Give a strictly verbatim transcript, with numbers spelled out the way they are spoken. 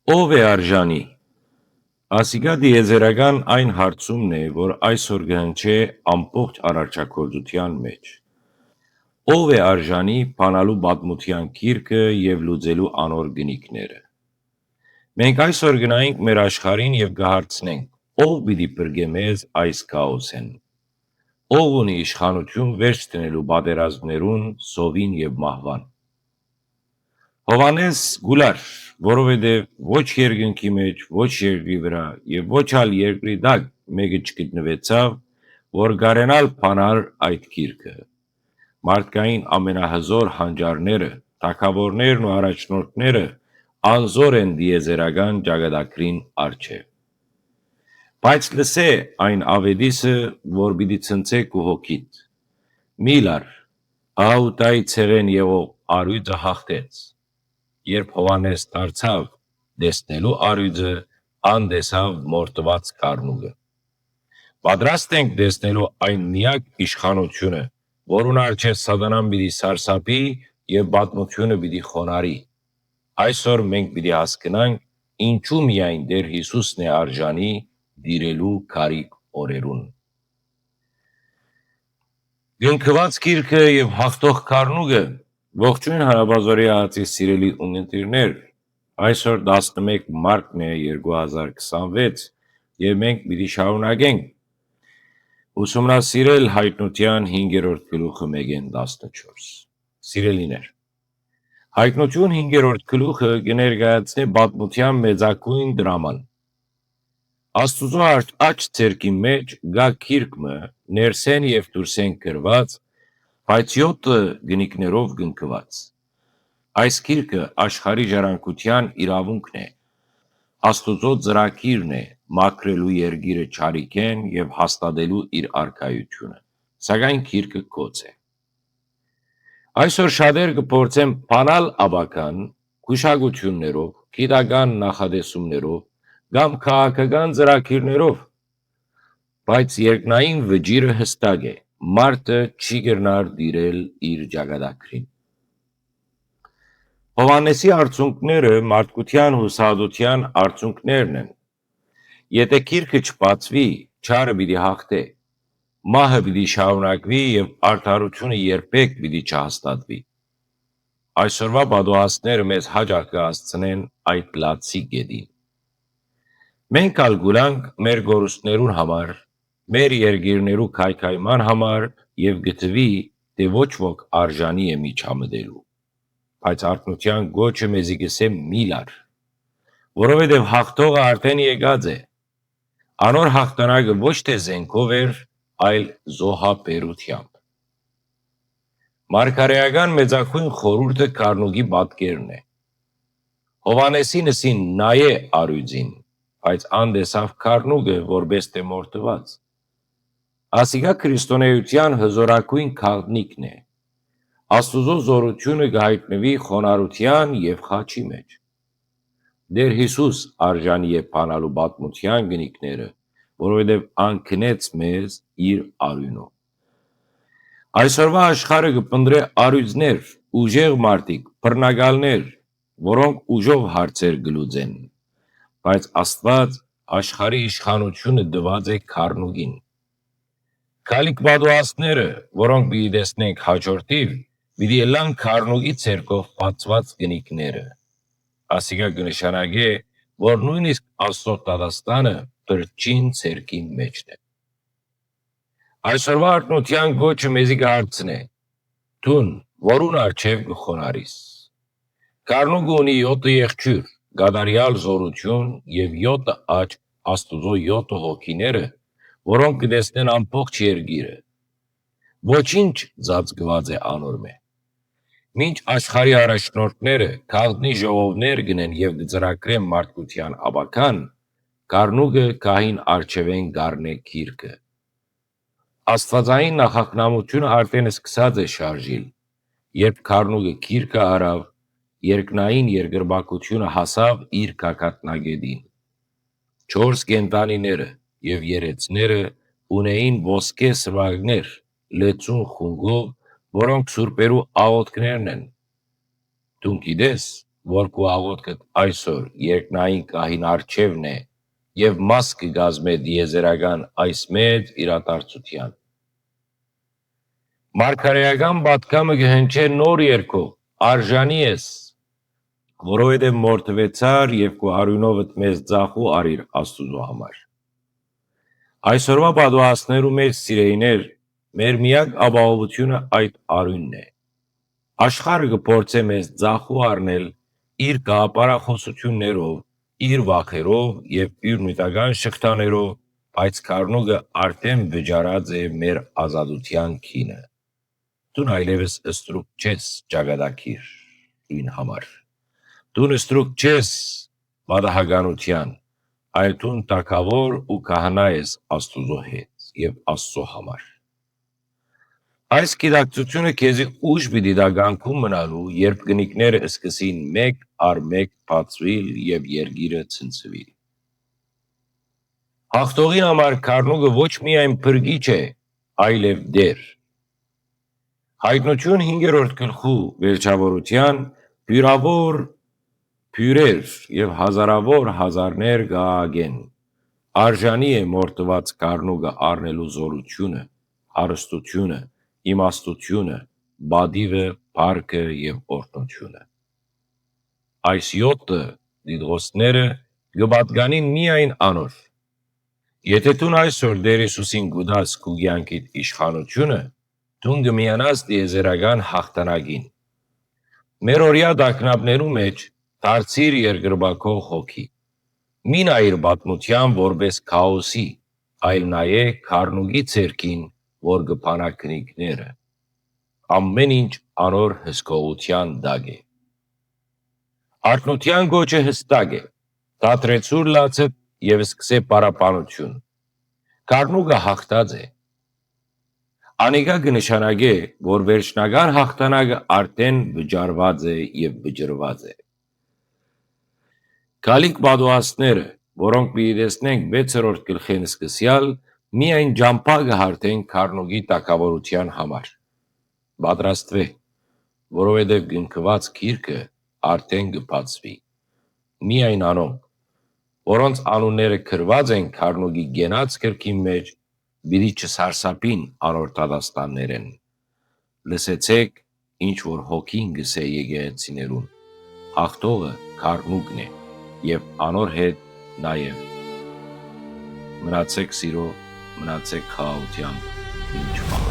Ո՞վ է արժանի։ Ասիկա դիեզերական այն հարցումն է, որ այսօր կը հնչէ ամբողջ արարչագործութեան մէջ։ Ո՞վ է արժանի բանալու պատմութեան գիրքը եւ լուծելու անոր գնիքները։ Մենք այսօր գնայինք մեր աշխարհին եւ կը հարցնենք. «Ո՞վ պիտի փրկէ մեզ այս քաոսէն։ Ո՞վ ունի իշխանութիւն վերջ դնելու պատերազմներուն, սովին եւ մահուան»։ Յովհաննէս գուլար, որովհետեւ ոչ երկնքի մէջ, ոչ երկրի վրայ եւ ոչ ալ երկրի տակ մէկը չգտնուեցաւ, որ կարենալ բանալ այդ գիրքը։ Մարդկային ամենահզոր հանճարները, թագաւորներն ու առաջնորդները անզոր են դիեզերական ճակատագրին առջեւ։ Բայց լսէ այն աւետիսը, որ պիտի ցնցէ քու հոգիդ. «Մի լար, ահա Յուդայի ցեղէն եղող առիւծը յաղթեց»։ Երբ Յովհաննէս դարձաւ, տեսնելու առիւծը, ան տեսաւ մորթուած քառնուկը։ Պատրաստ ենք տեսնելու այն միակ իշխանութիւնը, որուն առջեւ Սատանան պիտի սարսափի եւ պատմութիւնը պիտի խոնարհի։ Այսօր մենք պիտի հասկնանք, ինչու միայն Տէր Յիսուսն է արժանի տիրելու գարիք օրերուն։ Կնքուած գիրքը եւ յաղթող քառնուկը։ Ողջոյն Հանապազօրի ածի սիրելի ունգընտիրներ, այսօր տասնմէկ մարտն է երկու հազար քսանվեց եւ մենք պիտի շարունակենք ուսումնասիրել Յայտնութեան հինգերորդ գլուխը մէկէն տասնչորս։ Սիրելիներ, Յայտնութիւն հինգերորդ գլուխը կը ներկայացնէ պատմութեան մեծագոյն դրաման։ Աստուծոյ աջ, աջ ձեռքին մէջ կայ գիրք մը, ներսէն եւ դուրսէն գրուած, բայց եօթը գնիքներով կնքուած։ Այս գիրքը աշխարհի ժառանգութեան իրաւունքն է, Աստուծոյ ծրագիրն է՝ մաքրելու երկիրը չարիքէն եւ հաստատելու իր արքայութիւնը, սակայն գիրքը գոց է։ Այսօր շատեր կը փորձեն բանալ ապագան գուշակութիւններով, գիտական նախատեսումներով կամ քաղաքական ծրագիրներով, բայց երկնային վճիռը յստակ է, մարդը չի կրնար տիրել իր ճակատագրին։ Յովհաննէսի արցունքները մարդկութեան յուսահատութեան արցունքներն են։ Եթէ գիրքը չբացուի, չարը պիտի յաղթէ, մահը պիտի շարունակուի եւ արդարութիւնը երբեք պիտի չհաստատուի։ Այսօրուա պատուհասները մեզ յաճախ կը հասցնեն այդ լացի կետին։ Մենք ալ կուլանք մեր կորուստներուն համար, մեր երկիրներու քայքայման համար եւ գտուի, թէ ոչ ոք արժանի է միջամտելու։ Բայց արթնութեան կոչը մեզի կ'ըսէ՝ «Մի լար, որովհետեւ յաղթողը արդէն եկած է»։ Անոր յաղթանակը ոչ թէ զէնքով էր, այլ զոհաբերութեամբ։ Մարգարէական մեծագոյն խորհուրդը քառնուկի պատկերն է։ Յովհաննէսին ըսին՝ «Նայէ առիւծին», բայց ան տեսաւ քառնուկը որպէս թէ մորթուած։ Ասիկա քրիստոնէութեան հզօրագոյն գաղտնիքն է։ Աստուծոյ զօրութիւնը կը յայտնուի խոնարհութեան եւ խաչի մէջ։ Տէր Յիսուս արժանի է բանալու պատմութեան գնիքները, որովհետեւ ան գնեց մեզ իր արիւնով։ Այսօրուա աշխարհը կը փնտռէ առիւծներ, ուժեղ մարդիկ, բռնակալներ, որոնք ուժով հարցեր կը լուծեն։ Բայց Աստուած աշխարհի իշխանութիւնը տուած է քառնուկին։ Գալիք պատուհասները, որոնք պիտի տեսնենք հաջորդիվ, պիտի ըլլան քառնուկի ձեռքով բացուած գնիքները։ Ասիկա կը նշանակէ, որ նոյնիսկ Աստծոյ դատաստանը փրկչին ձեռքին մէջն է։ Այսօրուա արթնութեան կոչը մեզի կը հարցնէ. «Դուն որուն առջեւ կը խոնարհիս»։ Քառնուկը ունի եօթը եղջիւր, կատարեալ զօրութիւն եւ եօթը աջ, Աստուծոյ եօթը հոգիները, որոնք կը տեսնեն ամբողջ երկիրը։ Ոչինչ ծածկուած է անոր մէ։ Մինչ աշխարհի առաջնորդները գաղտնի ժողովներ կ'ընեն եւ կը ծրագրեն մարդկութեան ապագան, քառնուկը գահին առջեւէն կ'առնէ գիրքը։ Աստուածային նախախնամութիւնը արդէն սկսած է շարժիլ, երբ քառնուկը գիրքը առաւ, երկնային երկրպագութիւնը հասաւ իր գագաթնակետին։ Չորս կենդանիները եւ երեցները ունէին ոսկէ սրվակներ լեցուն խունկով, որոնք սուրբերու աղօթքներն են։ Դուն գիտես, որ քու աղօթքդ այսօր երկնային կահին առջեւն է եւ մաս կը կազմէ տիեզերական այս մեծ իրադարձութեան։ Մարգարէական պատգամը կը հնչէ նոր երգով. «Արժանի ես, որովհետեւ մորթուեցար եւ քու արիւնովդ մեծ ձախու առիր Աստուծոյ համար»։ Այսօրուայ պատուհասներու մէջ, սիրելիներ, մեր միակ ապահովութիւնը այդ արիւնն է։ Աշխարհը կը փորձէ մեզ ձախու առնել իր գաղափարախօսութիւններով, իր վախերով եւ իր նիւթական շղթաներով, բայց Քառնուկը արդէն վճարած է մեր ազատութեան գինը։ Դուն այլեւս ստրուկ չես ճակատագիրին համար։ Դուն ստրուկ չես պատահականութեան, այլ դուն թագաւոր ու քահանայ ես Աստուծոյ հետ եւ Աստծոյ համար։ Այս գիտակցութիւնը քեզի ուժ պիտի տայ կանգուն մնալու, երբ կնիկները սկսին մէկ առ մէկ բացուիլ եւ երկիրը ցնցուիլ։ Հաղթողին համար Քառնուկը ոչ միայն փրկիչ է, այլեւ Տէր։ Հայտնութիւն հինգերորդ գլխու վերջաւորութեան բիւրաւոր բիւրեր եւ հազարաւոր հազարներ կ'աղաղակեն. «Արժանի է մորթուած Քառնուկը առնելու զօրութիւնը, հարստութիւնը, իմաստութիւնը, պատիւը, փառքը եւ օրհնութիւնը»։ Այս եօթը տիտղոսները կը պատկանին միայն անոր։ Եթէ դուն այսօր Տէր Յիսուսին կու տաս քու կեանքիդ իշխանութիւնը, դուն կը միանաս տիեզերական յաղթանակին։ Մեր օրեայ տագնապներու մէջ դարձիր երկրպագող հոգի։ Մի նայիր պատմութեան որպէս քաոսի, այլ նայէ Քառնուկի ձեռքին, որ կը բանայ կնիկները։ Ամէն ինչ անոր հսկողութեան տակ է։ Արթնութեան կոչը յստակ է. «Դադրեցուր լացդ եւ սկսէ պարապանութիւն»։ Քառնուկը յաղթած է։ Անիկա կը նշանակէ, որ վերջնական յաղթանակը արդէն վճարուած է եւ վճռուած է։ Գալիք պատուհասները, որոնք պիտի տեսնենք վեցերորդ գլխէն սկսեալ, միայն ճամբայ կը հարթեն Քառնուկի թագաւորութեան համար։ Պատրաստուէ, որովհետեւ կնքուած գիրքը արդէն կը բացուի։ Միայն անոնք, որոնց անունները գրուած են Քառնուկի կենաց գրքին մէջ, պիտի չսարսափին անոր դատաստաններէն։ Լսեցէք, ինչ որ հոգին կ'ըսէ եկեղեցիներուն. «Հաղթողը Քառնուկն է եւ անոր հետ նաեւ»։ Մնացեք սիրով, մնացեք խաղաղութեամբ, մինչ մահ։